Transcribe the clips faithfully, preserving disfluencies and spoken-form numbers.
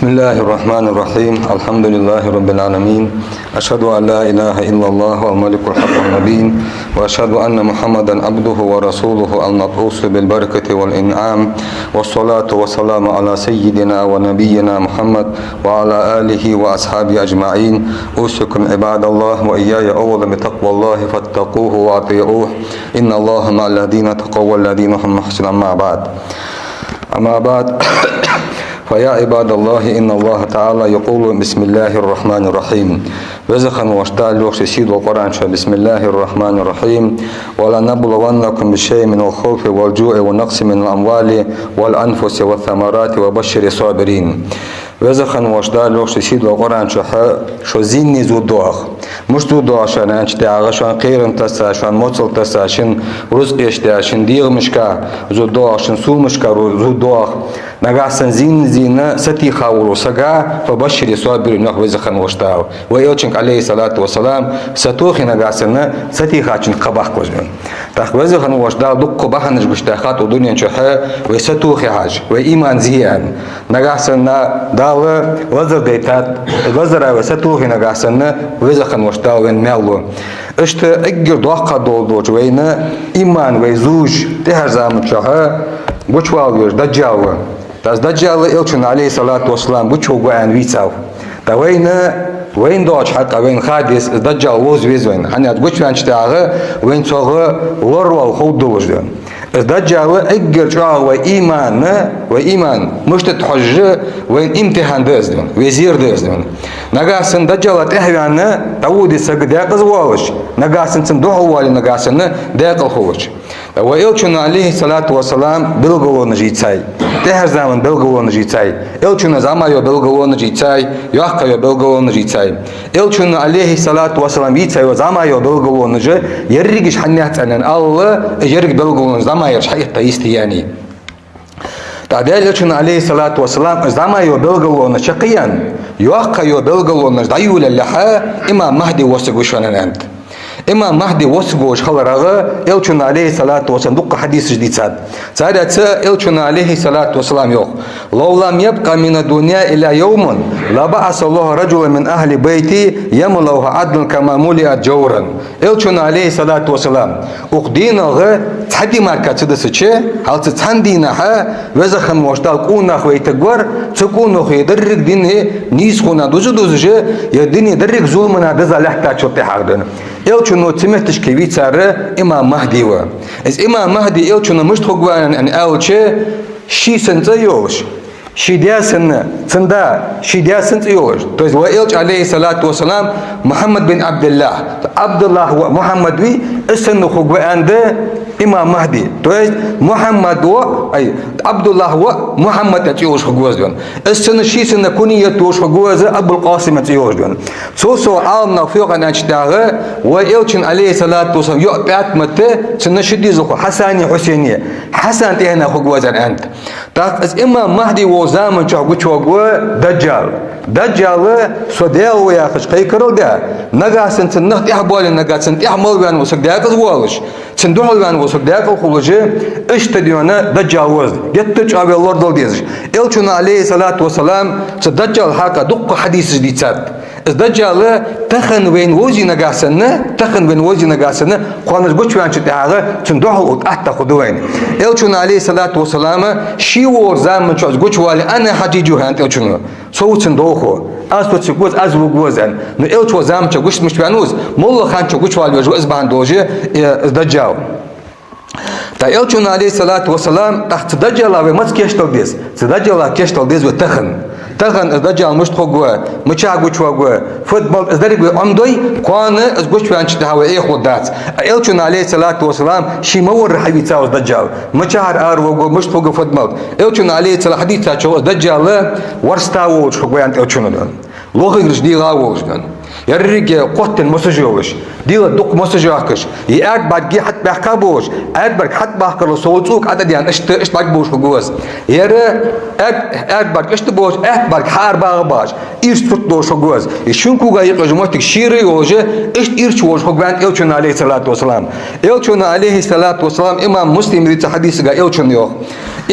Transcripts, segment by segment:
بسم الله الرحمن الرحيم. الحمد لله رب العالمين. أشهد أن لا إله إلا الله الملك الحق المبين، وأشهد أن محمدا عبده ورسوله المبعوث بالبركة والإنعام، والصلاة والسلام على سيدنا ونبينا محمد وعلى آله وأصحابه أجمعين. أوصيكم عباد الله وإياي أولا بتقوى الله فاتقوه وأطيعوه. إن الله مع الذين اتقوا والذين هم محسنون. أما بعد. أما بعد. فيا عباد الله، إن الله تعالى يقول: بسم الله الرحمن الرحيم. Веза хинна волча Дала йоах ший сийдолча Къуръан чу: بسم الله الرحمن الرحيم. ولنبلونكم بشيء من الخوف والجوع ونقص من الأموال والأنفس والثمرات وبشر الصابرين. Веза хинна волча Дала йоах ший сийдолча Къуръан чу: шо зийнне зувргда оаха. Мишта зувргда оаха шоана аьлча, тӀехьагӀа шоана кхерам тесса, шоана моцал тесса, шун рузкъ эшадаь, шун дегӀамашка зувргда оаха, шун сомашка ру-, зувргда оаха. Нагахьа санна зийнна-зийнна сатийха волча сага: فبشر الصابرين, йоах Веза хинна волча Дала. Вай Элчанга, عليه الصلاة والسلام, сатохе нагахьа санна сатийхачунга кхаъ баккха веза. ТӀаккха Веза хинна волча Дала дуккха бахьанаш гучадаьхад укх дунен чу, вай сатохе хьажа, вай иман зийя аьнна. Нагахьа санна Дала лазар дайтад, лазара вай сатохе нагахьа санна, Веза хинна волча Дала вайна маьл лу. Иштта эггара доккхагӀа дола долча вайна иман вай зувш тӀехьарча заман чу гучавала везаш Даджал ва. ТӀаккха из Даджал Элчано, عليه الصلاة والسلام, гучаваргва аьнна вийцав. ТӀаккха вайна, вайна доагӀача хьакъехьа вайна ха деза, из Даджал вовза веза вайна. ХӀана аьлча гучаваьнначул тӀехьагӀа вайна цох лоравала ховргдолаш да. Из Даджал эггара чӀоагӀа вай иман, вай иман мишта да хьожаш, вайна имтихьан да из да, вай зер да из да. Нагахьа санна Даджала тӀехьаваьнна, дӀаводе саг даькъаза воалаш, нагахьа санна цунна духьал вале, нагахьа санна даькъала хулаш. Вай Элчано, عليه الصلاة والسلام, белгалонаш ийцай. ТӀехьарча заман белгалонаш ийцай. Элчано зӀамига йола белгалонаш ийцай, йоккхагӀа йола белгалонаш ийцай. Элчано, عليه الصلاة والسلام, ийца йола зӀамига йола белгалонаш, ерригаш хьаннех цӀенен алла, еррига белгалонаш зӀамига яраш хьаэтта йисте яьннай. ТӀаккха Даьла Элчано, عليه الصلاة والسلام, зӀамига йола белгалонаш чакхъяьнна, йоккхагӀа йола белгалонаш дӀайолаялехьа, имам Махьди воссаргва шоана аьннад. Имам Махьди воссаргволаш хиларах Элчано, عليه الصلاة والسلام, дуккха хьадисаш дийцад. Царех цаӀ Элчано, عليه الصلاة والسلام, йоах: لو لم يبق من الدنيا إلا يوم لبعث الله رجلا من أهل بيتي يملأها عدلا كما ملئت جورا. Элчано, عليه الصلاة والسلام, укх дийнахьа цхьа ди мара ца дисача, хьалха цхьан дийнахьа Веза хинна волча Дала къонах вайтаргвар, цу къонахо деррига дина нийсхонах дуза-дузаш, е дина деррига зуламах дизза лаьттачул тӀехьагӀа да. Элчано цу метташка вийцар имам Махьди ва. Из имам Махьди Элчано мишта хургва аьнна аьлча, ший санна цӀи йолаш, ший даь санна, цун да, ший даь санна цӀи йолаш. То есть вай Элча, عليه الصلاة والسلام, Мухьаммад бин Ӏабдиллахь, Ӏабдуллахь воӀ Мухьаммад вий, из санна хургва аьннад имам Махьди. То есть Мухьаммад воӀ, ай, Ӏабдуллахь воӀ Мухьаммад аьнна цӀи йолаш хургва из да. Из санна, ший санна куньят долаш хургва из, Абул-Къасим аьнна цӀи йолаш да. Цул совгӀа Ӏаламнаха фу йоах аьнна аьлча, тӀехьагӀа вай Элчан, عليه الصلاة والسلام, йоӀ ПаьтӀамат, цун ши дезалхо Хьасани Хьусени, Хьасан тӀехьенах хургва из аьннад. ТӀаккха из имам Махьди волча заман чу гучаваргва Даджал. Даджал со Даьла ва яхаш кхайкарал даь, нагахьа санна цунна нах тӀехбоале, нагахьа санна тӀехьа мел ваьнна вола саг даькъаза воалаш, цунна духьал ваьнна вола саг даькъала хулаш, иштта да Даджал ва из, геттара чӀоагӀа вай лорадала дезаш. Элчано, عليه الصلاة والسلام, цу Даджала хьакъехьа дуккха хьадисаш дийцад. Из Даджал тахан вайна вовзе нагахьа санна, тахан вайна вовзе нагахьа санна, кхоана из гучаваьнначул тӀехьагӀа цунна духьал укх тӀа атта хургда вайна. Элчано, عليه الصلاة والسلام, ше волча заман чу из гучавале, أنا حجيجه, аьннад Элчано. Со ва цун довхо. Аз цунца вувргва из, аз вувргва из аьнна. Но Элча волча заман чу гуча мишта ваьннав из, моллагӀча хана чу гучавала везаш ва из бахьан долаш, э, из Даджал. ТӀаккха Элчано, عليه الصلاة والسلام, тӀаккха цу Даджалах вай маца кийчдала деза? Цу Даджалах кийчдала деза вай тахан. Тахан из Даджал мишта хургва, мичахьа гучаваргва, фу да мел да, из деррига вай Ӏомаду, кхоана из гучаваьнначул тӀехьагӀа вай Ӏехалургдац. А Элчано, عليه الصلاة والسلام, ше ма варра хьавийцав из Даджал. Мичахьара араваргва, мишта хургва, фу да мел да. Элчано, عليه الصلاة, хьадис дийцачох из Даджал ворста волаш хургва аьннад Элчано. ЛохагӀараш дегӀа волаш да. Еррига кхоттаденна мосаш йолаш, дегӀа дукха мосаш йоахкаш, е аьрда бӀарг хьатӀабаьккха болаш, аьрда бӀарг хьатӀабаккхарал совгӀа цӀока ӀотӀадаьнна, иштта, иштта бӀарг болаш хургва из. Е аьрда, аьрда бӀарг иштта болаш, аьтта бӀарг хьаарабагӀа багӀаш, ирча сурт долаш хургва из. Е шун кога юкъе йола моттиг шера йолаш, иштта ирча волаш хургва аьннад Элчано, عليه الصلاة والسلام. Элчано, عليه الصلاة والسلام, имам Муслима дийцача хьадисага Элчано йоах: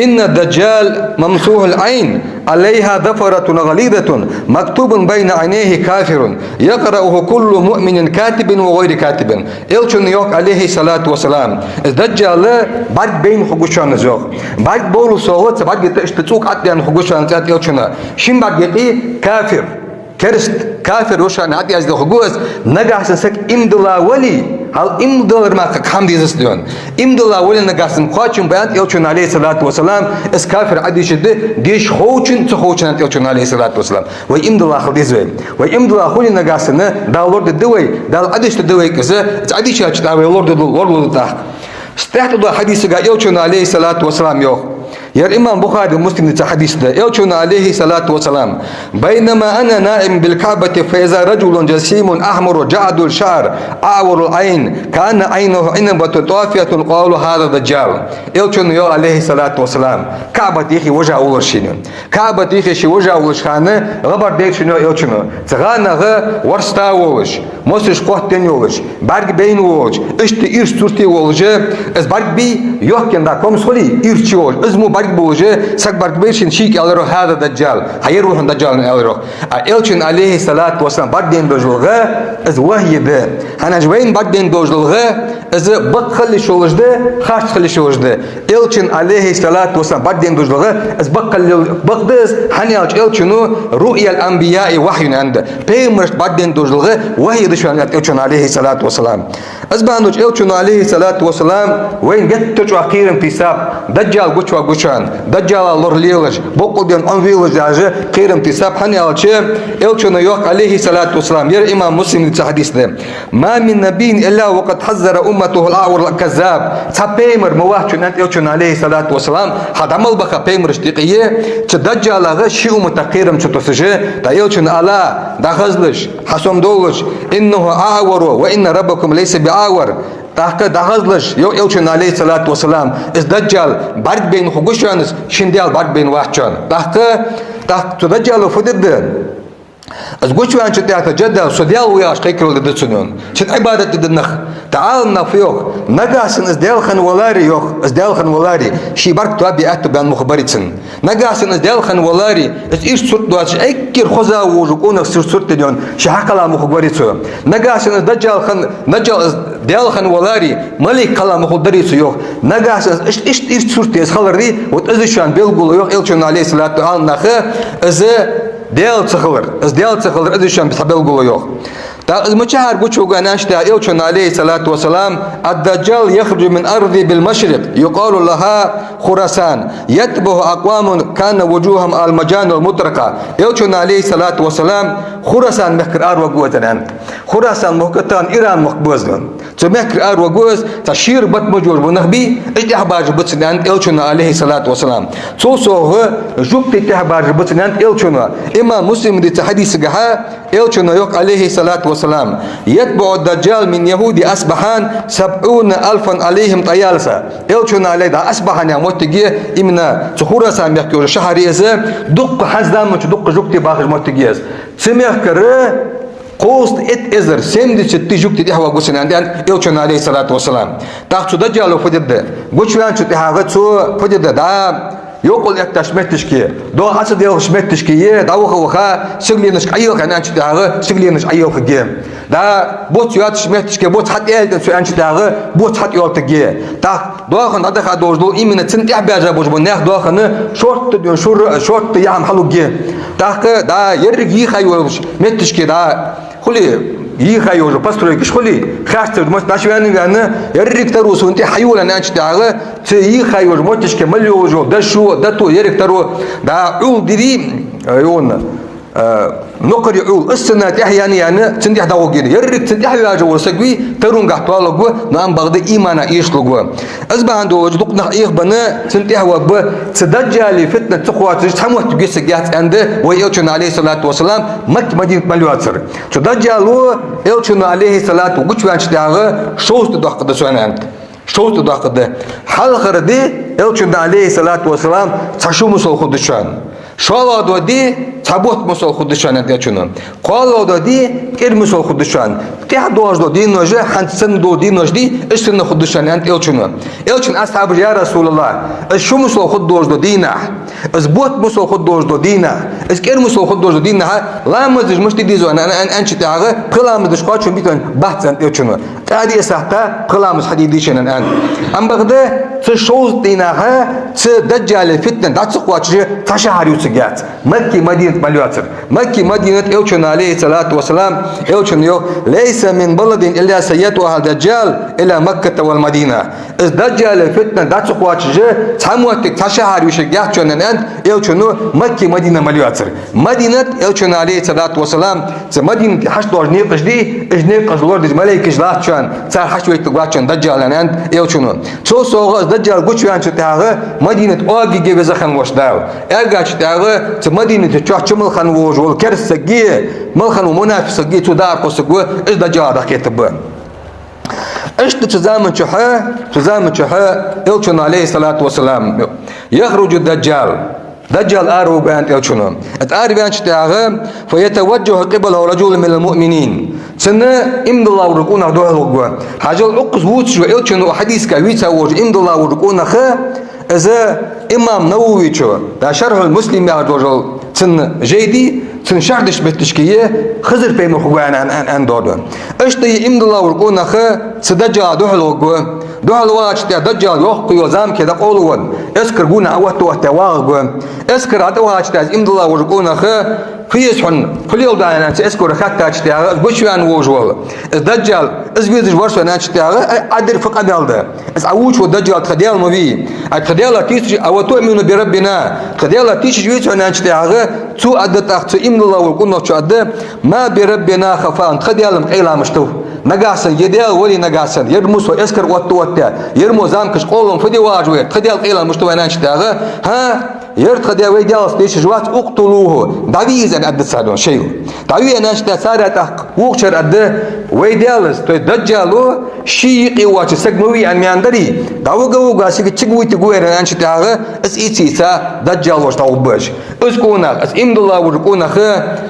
إن الدجال ممسوح العين عليها ظفرة غليظة مكتوب بين عينيه كافر يقرأه كل مؤمن كاتب وغير كاتب. Элчано йоах, Ӏалайхи ссалату вассалам, из Даджал бӀарг байна хургва шоана, йоах. БӀарг болаш, йоах, цу бӀарга тӀа иштта цӀук Ӏодаьнна хургва шоана, аьннад Элчано. Шин бӀарга юкъе кафир, кераста, кафир ва шоана Ӏояздаь хургва из, нагахьа санна саг иман дилла вале, хьал иман диллар мара кхы хӀама дезац, аьнна. Иман дилла вале нагахьа санна, кхоачам ба, аьннад Элчано, Ӏалайхи ссалату вассалам, из кафир Ӏодийшаргда, деша ховчунна, ца ховчунна, аьннад Элчано, Ӏалайхи ссалату вассалам. Вай иман дилла хила деза вай. Вай иман дилла хуле нагахьа санна, Дала лорадергда вай, Дала Ӏодешаргда вайга из, из Ӏодийшача тӀа вай лорадергда, лоралургда тӀаккха. ТӀехьа доагӀача хьадисага Элчано, Ӏалайхи ссалату вассалам, йоах. Ер имам Бухари, Муслима дийца хьадис да. Элчано, Ӏалайхи ссалату вассалам: بينما أنا نائم بالكعبة فإذا رجل جسيم أحمر جعد الشعر أعور العين كأن عينه عنبة طافية قالوا هذا الدجال. Элчано йоах, Ӏалайхи ссалату вассалам, КаӀбата юхе вижа волаш шийна. КаӀбата юхе ше вижа волча хана хабар деннад шийна, йоах Элчано. Цу гӀанагӀа ворста волаш, мосаш кхоттаденна йолаш, бӀарг байна волаш, иштта ирча сурте волаш, из бӀарг бий, йохкан да комс хулий, ирча волаш, из мо бӀарг болаш, саг бӀарг бай шийна, шийга аьлар йоах: هذا الدجال, хьа ер ва хьона Даджал, аьлар йоах. А Элчано, Ӏалайхи ссалату вассалам, бӀарг байна долаш дола гӀа, из вахьи да. ХӀана аьлча вайна бӀарг байна долаш дола гӀа, из бакъ хила йиш йолаш да, харц хила йиш йолаш да. Элчано, Ӏалайхи ссалату вассалам, бӀарг байна долаш дола гӀа, из бакъ хила йол-, бакъ да из, хӀана аьлча Элчано: رؤيا الأنبياء وحي, аьннад. Пайхамарашта бӀарг байна долаш дола гӀа вахьи да шоана, аьннад Элчано, Ӏалайхи ссалату вассалам. Из бахьан долаш Элчано, Ӏалайхи ссалату вассалам, вайна геттара чӀоагӀа кхерам тийсаб Даджал гучаваргва шоана, Даджала лоралелаш, боккъал ден Ӏомавелаш, яхаш кхерам тийсаб, хӀана аьлча Элчано йоах, Ӏалайхи ссалату вассалам, ер имам Муслима дийца хьадис да: ما من نبي إلا وقد حذر أمته الأعور الكذاب. Цхьа пайхамар ма вац, аьннад Элчано, Ӏалайхи ссалату вассалам, хьа дӀа мел баха пайхамарашта юкъе, цу Даджалагара ший умматах кхерам ца тосаш, тӀаккха Элчано аьлар: дӀахазалаш, хьасомадовлалаш, إنه أعور وإن ربكم ليس بأعور. ТӀаккха дӀахазалаш, йоах Элчано, Ӏалайхи ссалату вассалам, из Даджал бӀарг байна хургва шоана, ший Даьла бӀарг байна вац шоана. ТӀаккха, тӀаккха цу Даджало фу дергда? Из гучаваьнначул тӀехьагӀа, жадда, со Даьла ва яхаш кхайкарал дергда цунна, цунна Ӏибадат дергда нах. ТӀаккха Ӏаламнаха фу йоах: нагахьа санна из Даьла хинна валаре, йоах, из Даьла хинна валаре, ший бӀарг тоабе аьттув баьнна мух барий цунна. Нагахьа санна из Даьла хинна валаре, из ирча сурт доацаш, эггара хоза волаш вола къонах сурт, сурт ден, ший хьакхелла мух барий цо. Нагахьа санна из Даджал хинна, Даджал из Даьла хинна валаре, малайк хилла мух барий цо, йоах. Нагахьа санна из ишт-, ишт-, ирча сурте из хиларе, вот из шоана белгало, йоах Элчано, Ӏалайхи ссалату, Ӏаламнаха, из Даьла ца хилар, из Даьла ца хилар, из шоана цхьа белгало, йоах. ТӀаккха из мичахьара гучаваргва аьнначул тӀехьагӀа Элчано, Ӏалайхи ссалату вассалам: الدجال يخرج من أرض بالمشرق يقال لها خراسان يتبعه أقوام كأن وجوههم المجان المطرقة. Элчано, Ӏалайхи ссалату вассалам, Хурасан мехкара араваргва из, аьннад. Хурасан мохк тахан Иран мохк ба из. Цу мехкара араваргва из, цхьа шера бата мажош бола нах бий, уж тӀехьабаржаргба цунна, аьннад Элчано, Ӏалайхи ссалату вассалам. Цул совгӀа жугтий тӀехьабаржаргба цунна, аьннад Элчано. Имам Муслима дийца хьадисагахьа, Элчано йоах, Ӏалайхи ссалату вассалам: يتبع الدجال من يهود أصبهان سبعون ألفا عليهم طيالسة. Элчано, Ӏалай, да, Асбахьан яха моттиге, именно цу Хурасан мехка йолча шахьаре из, дукха хӀанз заман чу дукха жугтий бахаш моттиг я из. Цу мехкара кхузткъа итт эзар, семьдесят тысяч жугтий тӀехьаваргва цунна, аьннад Элчано, Ӏалайхи ссалату вассалам. ТӀаккха цу Даджало фу дергда? Гучаваьнначул тӀехьагӀа цо фу дергда? ДӀа йокъал эттача моттигашка, догӀа Ӏо ца делхача моттигашка е, дӀаваха-ваха, сигаленашка Ӏоелха аьнначул тӀехьагӀа, сигаленаш Ӏоелхаргья. ДӀа боц йоацача моттигашка, боц хьатӀаялийтӀа цо аьнначул тӀехьагӀа, боц хьатӀайоалийтаргья. ТӀаккха дӀахо дӀадахьа долаш дола, именно цунна тӀехьабаьржа болаш бола нах дӀахо шортта ден шура, шортта яхьам хьалургья. ТӀаккха дӀа еррига йийха йолаш моттигашка дӀа хулий, йийха йолаш постройкаш хулий, харцар моттигаш ваьнна, ваьнна, еррига таро сона тӀа хьайола аьнначул тӀехьагӀа, цу йийха йолча моттигашка мел йолаш йола дошо, дото, еррига таро, дӀа Ӏул дирий, э, йона, э, нокхарий Ӏул, из цунна тӀехьа яьнна, яьнна, цунна тӀехьа дӀагӀоргья. Еррига цунна тӀехьаваьржа вола саг вий, таронга тӀа тоалургва, но амма бакъда имана эшалургва. Из бахьан долаш дукха нах Ӏехабенна цунна тӀехьаваргба, цу Даджала фитнат ца кхоачаш цхьа моттиг весаг яц, аьннад вай Элчано, Ӏалайхи ссалату вассалам, Макка-Мадинат мел йоацар. Цу Даджало Элчано, Ӏалайхи ссалату, гучаваьнначул тӀехьагӀа шовзткъа ди доаккхаргда шоана, аьннад. Шовзткъа ди доаккхаргда. Хьалхара ди Элчано, Ӏалайхи ссалату вассалам, цхьа шу мусал хургда шоана. ШоллагӀа ди Цхьа бутт мисал хургда шоана, аьннад Элчано. КхоалагӀа дола ди кӀира мисал хургда шоана. ТӀехьа доагӀаш дола денош, хӀанз санна дола денош дий, иштта санна хургда шоана, аьннад Элчано. Элчан асхьабаша: «Я РасулаллахӀ, из шу мисал хургдолаш дола дийнахьа, из бутт мисал хургдолаш дола дийнахьа, из кӀира мисал хургдолаш дола дийнахьа, ламаз деш мишта де деза вайна?» аьнна, аьнна, аьннача тӀехьагӀа, пхи ламаз деш кхоачам битта вайна бац, аьннад Элчано. ТӀадеса сахьта пхи ламаз хьаде деза шоана, аьннад. Амма бакъда, цу шовзткъа дийнахьа цу даджала фитна дӀа ца кхоачаш цхьа шахьар ювцаргьяц. Макка, Мадинат мел йоацар. Макка, Мадинат, Элчано, عليه الصلاة والسلام, Элчано йоах: «ليس من بلد إلا سيطأها الدجال إلا مكة والمدينة». Из даджала фитна дӀа ца кхоачаш цхьа моттиг, цхьа шахьар ювцаргьяц шоана, аьннад Элчано, Макка, Мадина мел йоацар. Мадинат, Элчано, عليه الصلاة والسلام, цу Мадинате хьашт доагӀаш никъаш дий, уж никъаш лорадеш малейкаш латт шоана, цар хьашт вайтаргвац шоана даджал, аьннад Элчано. Цул совгӀа из даджал гучаваьнначул тӀехьагӀа Мадинат оагӀига веза хинна волаш Дала. ОагӀачул тӀехьагӀа цу Мадината чу мел хинна волаш вола керста саг а, мел хинна вола мунафикъ саг а, цо дӀааркхо саг ва, из даджала дӀакхетаргба. Иштта цу заман чухь, цу заман чухь Элчано, عليه الصلاة والسلام: «يخرج الدجال». Даджал араваргва, аьннад Элчано. ТӀа араваьнначул тӀехьагӀа: «فيتوجه قبله رجل من المؤمنين». Цунна иман дилла вола къонах духьалваргва. Хьажал, укхаза вувцаш ва Элчано хьадисага вийца волаш иман дилла вола къонах, из имам Нававечо, да, «Шархьул Муслим» яхаш долча цун жай дий, цун шархь деш бетташка, Хизар пайхамар хургва аьнна, аьнна, аьнна доагӀа. Иштта из иман дилла вола къонах цу даджала духьалваргва. Духьалваьнначул тӀехьагӀа даджал йоккха йола замке дӀакъовла венна, эскар гонахьа Ӏооттавоттаве вагӀаргва. Эскар тӀавахачул тӀехьагӀа из иман дилла вола къонах: «Фу еза хьона, фу леладу Ӏа?» аьнна, цу эскаро хаьттачул тӀехьагӀа, из гучаваьнна волаш вола из даджал, из везаш вар со, аьнначул тӀехьагӀа: «Ай, Ӏа дер фу къамаьл да? Из Ӏа вувцаш вола даджал тха Даьла ма вий. Ай, тха Даьлах тийсаш, أوتؤمن بربنا, тха Даьлах тийсаш вий хьо?» аьнначул тӀехьагӀа, цо аргда тӀаккха, цу иман дилла волча къонахчо аргда: «ما بربنا خفاء, тха Даьла-м къайла мишта ва. Нагахьа санна ер Даьла вале, нагахьа санна ер мо со эскар Ӏооттавоттаве, ер мо замкаш къовла венна фу де вагӀаш ва ер, тха Даьла къайла мишта ва?» аьнначул тӀехьагӀа: «ХӀа, ер тха Даьла, вай Даьлах тийсаш вац, اقتلوه, дӀаве из», аьнна аргда цар, шоайла. ДӀаве аьнначул тӀехьагӀа цар тӀаккха вокхар аргда: «Вай Даьлас, то есть даджало ший юкъе воацаш саг ма вий аьнна ма аьннадарий, дӀавига вугаш саг чугвайтаргва ер», аьнначул тӀехьагӀа, из ийца-ийца даджал волча дӀагӀоргба уж. Из къонах, из иман дилла вола къонах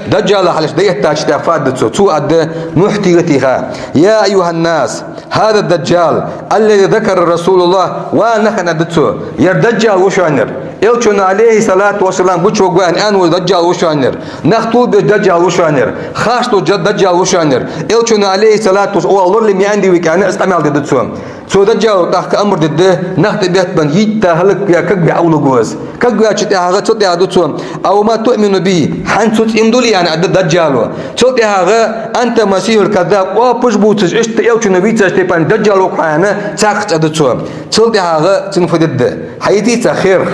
даджала хьалхашка дӀаэттачул тӀехьагӀа фу аргда цо? Цо аргда, нухь тийха-тийха: «يا أيها الناس, هذا الدجال الذي ذكر رسول الله». Ва нах, аьнна аргда цо, ер даджал ва шоана ер. Элчано, عليه الصلاة والسلام, гучаваргва аьнна, аьнна вола даджал ва шоана ер. Нах тувлабеш даджал ва шоана ер. Харц долаш даджал ва шоана ер. Элчано, عليه الصلاة والسلام, оаха лорале ма аьннадий вайга аьнна, из къамаьл дергда цо. Цу даджало тӀаккха амар дергда, нах тӀабеттабенна, йитта хӀалакваь, кагваь Ӏовургва из. Кагваьчул тӀехьагӀа цул тӀехьагӀа аргда цо: «أو ما تؤمن به, хӀанз цунца иман дулий?» аьнна аргда даджало. Цул тӀехьагӀа: «أنت المسيح الكذاب, оапаш бувцаш, иштта Элчано вийцача тайпара даджал ва-кх хьо», аьнна, цхьаькхаза аргда цо. Цул тӀехьагӀа цунна фу дергда? Хьаийций цхьа херх?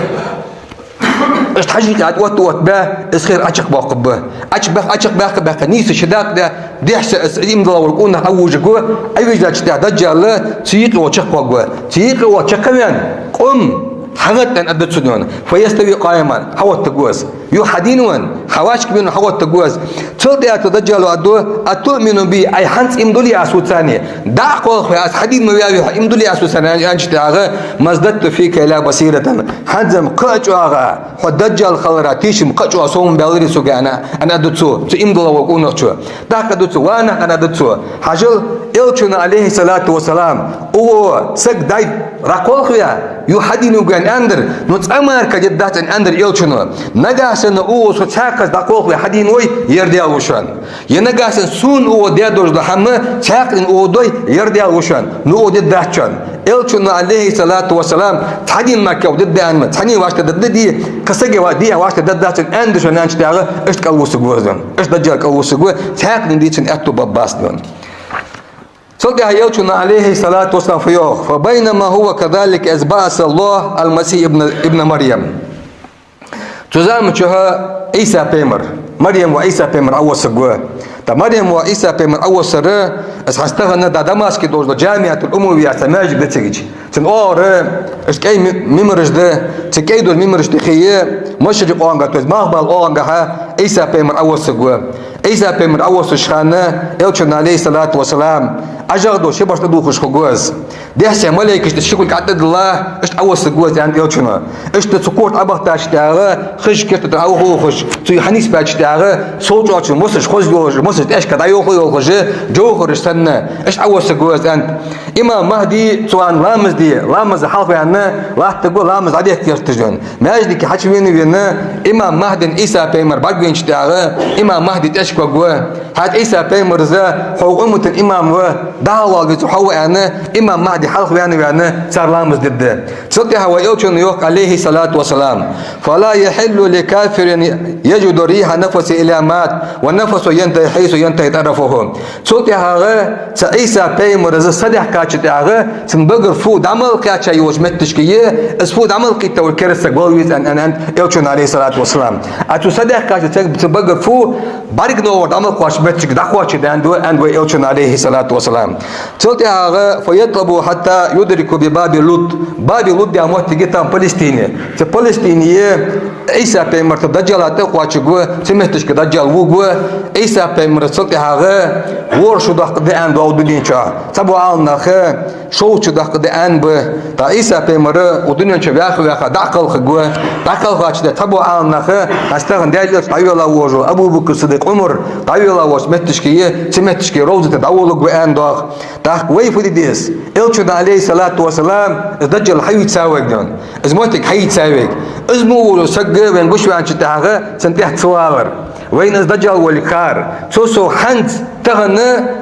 Иштта хьажа юкъе Ӏооттавоттабаь, из херх Ӏочакхбоаккхаргба. Ӏочакхбаьккха, Ӏочакхбаьккха-баьккха, нийсса ши дакъа даь, дехьа-сехьа из иман дилла вола къонах Ӏовужаргва, Ӏовижачул тӀехьагӀа даджал цу юкъе волча чакхвоаккхаргва. Цу юкъе волча чакхваьнна: «قم, хьагӀатта», аьнна аргда цунна. «فيستوي قائما, хьаоттаргва из. Юха хьадийна вайна, хьавӀашка бийна вайна хьаоттаргва из». Цул тӀехьагӀа цу даджало аргда: «أتؤمن بي, Ӏа хӀанз иман дулий аз цунца?» «ДӀа а кхалхаве, аз хьадийна ма ваьвий хьо, иман дулий аз цунца?» аьнначул тӀехьагӀа: «ما ازددت فيك إلا بصيرة, хӀанз-м кхы а чӀоагӀа хьо даджал хиларах тийша-м кхы а чӀоагӀа сов ма баьлларий сога», аьнна, аьнна аргда цо, цу иман дилла вола къонахчо. ТӀаккха аргда цо: «Ва нах, аьнна аргда цо, хьажал, Элчано, عليه الصلاة والسلام, укхо саг дӀай дӀакхалхаве, юха хьадийна вугва аьнна аьннадар, но цкъа мара кхы дергдац аьнна аьннадар Элчано. Нагахьа санна укхо со цхьаькхаза дӀакхалхаве, хьадийна вой, ер Даьла ва шоана. Е нагахьа санна сона укхо даь долаш дола хӀама цхьаькхаза укхо дой, ер Даьла ва шоана, но укхо дергдац шоана». Элчано, عليه الصلاة والسلام, цхьаннена мара кхы укхо дергда аьнна, цхьаннена вӀаштӀехьдаргда, дий, кхы сага ва-, дий, вӀаштӀехьдаргдац аьнна аьннадар шоана, аьнначул тӀехьагӀа, иштта кӀалвусаргва из, иштта даджал кӀалвусаргва, цхьаькхаза дийцача аьттув баргбац из. Цул тӀехьагӀа Элчано, عليه الصلاة والسلام, фу йоах: «فبينما هو كذلك إذ بعث الله المسيح ابن، ابن مريم». Цу заман чухь Ӏийса пайхамар, Марьям воӀ Ӏийса пайхамар Ӏовоссаргва. ТӀаккха Марьям воӀ Ӏийса пайхамар Ӏовоссар, из хӀанз тахан, да, Дамаске долаш дола Джамиатуль-Умавия яха цхьа маьждиг да цига. Цун оагӀора, иштта кӀай ми-, мимараш да, цу кӀай долча мимарашта тӀехьа, машрикъ оагӀонгахьа, то есть малхбоала оагӀонгахьа, Ӏийса пайхамар Ӏовоссаргва. Ӏийса пайхамар Ӏовоссача хана Элчано, Ӏалайхи ссалату вассалам, ӀажагӀдола ши бӀарг тӀадувхаш хургва из. Дехьа-сехьа малейкашта ши кулг тӀадилла, иштта Ӏовоссаргва из, аьннад Элчано. Иштта цу корта Ӏобахийтача тӀехьагӀа, хиш керта тӀара Ӏовоха а вохаш, цу хьанийсбаьча тӀехьагӀа, сов чӀоагӀачун мосаш хоза йолаш, мосаш тӀехьашка дӀайоха а йолхаш, жовхӀараш санна, иштта Ӏовоссаргва из, аьннад. Имам Махьди цу хана ламаз де, ламаза хьалхаваьнна латтаргва, ламаз дӀадехка гӀерташ вена. Маьждиге хьачувена а вена, имам Махьдина Ӏийса пайхамар бӀаргавайнача тӀехьагӀа, имам Махьди тӀехьашка варгва. ХӀаьта Ӏийса пайхамара хьо уммата имам ва, дӀахьалхалга цу хьо ва аьнна, имам Махьди хьалхаваьнна а ваьнна, цар ламаз дергда. Цул тӀехьагӀа вай Элчано йоах, Ӏалайхи ссалату вассалам: «فلا يحل لكافر يجد ريح نفسه إلا مات، ونفسه ينتهي حيث ينتهي طرفه». Цул тӀехьагӀа цу Ӏийса пайхамара из садаьхкача тӀехьагӀа, цун багара фу дӀа мел кхаьча йолча моттигашка, из фу дӀа мел кхийтта вар кераста саг вала веза, аьннад Элчано, Ӏалайхи ссалату вассалам. А цо садаьхкача сага цун багара фу бӀаргагуш вар дӀа мел кхоачача моттигашка дӀакхоачаргда, аьннад, аьннад вай Элчано, Ӏалайхи ссалату вассалам. Цул тӀехьагӀа: «فيطلبه حتى يدركه بباب لد». Баби Лудд яха моттиг я там Палестине. Цу Палестине Ӏийса пайхамар цу Даджала тӀакхоачаргва, цу моттигашка Даджал вувргва. Ӏийса пайхамара цул тӀехьагӀа ворхӀ шу доаккхаргда аьннад дунен чу. Цхьабола Ӏаламнаха шовзткъа шу доаккхаргда аьнна ба. ТӀаккха Ӏийса пайхамар укх дунен чу ваьха-ваьха дӀакхалхаргва. ДӀакхалхача тӀехьа цхьабола Ӏаламнаха, хӀанз тахан Даьла Элча дӀавелла волаш вола Абу Бакр Сиддикъ, Ӏумар дӀавелла волча моттигашка, цу моттигашка ровзата дӀаволларгва аьнна доагӀа. ТӀаккха вай фу де деза? Элчано, Ӏалайхи ссалату вассалам, из Даджал хьавийца ца вайнав, из моттиг хьавийца ца вайнав. Из мо вола саг вайна гуш ваьннача тӀехьагӀа цунна тӀехьа ца валар. Вайна из Даджал волга хар. Цул совгӀа хӀанз, тахан,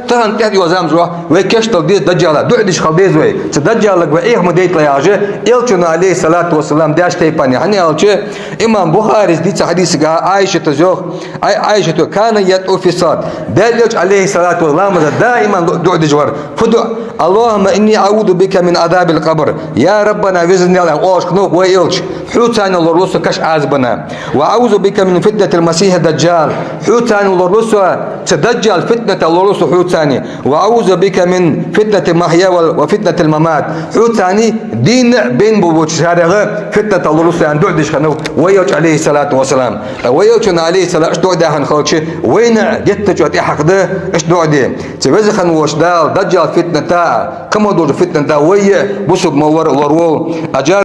тахан тӀехьа йола заман чу вай кийчдала деза Даджала, дуӀа деш хила деза вай. Цу Даджалага вай Ӏеха ма дайталахь яхаш, Элчано, Ӏалайхи ссалату вассалам, даьча тайпара. ХӀана аьлча, имам Бухарис дийца хьадисага Ӏайшатас йоах, Ӏай-, Ӏайшата: «كان يدعو في الصلاة». Даьла Элча, Ӏалайхи ссалату вассалам, ламаза даиман ду-, дуӀа деш вар. Фу дуӀа? «اللهم إني أعوذ بك من عذاب القبر». Я Раббана, Веза Даьла, оалаш хиннав вай Элча, хьоца лоралу со каша Ӏазапах. «وأعوذ بك من فتنة المسيح الدجال». Хьоца лоралу со, цу Даджала фитнатах лоралу со хьоца. «وأعوذ بك من فتنة المحيا وال-، وفتنة الممات». Хьоца дийна а, бейна а болча шарагӀа фитнатах лоралу со, аьнна, дуӀа деш хиннав вай Элча, Ӏалайхи ссалату вассалам. ТӀаккха вай Элчано, Ӏалайхи ссалам, иштта дуӀа даь хинна хилча, вайна а геттара чӀоагӀа тӀехьакхаргда иштта дуӀа де. Цу Веза хинна волча Дала Даджала фитнатах а, кхымел долча фитнатах а вай а бусалба ма вар лораволва. Аджар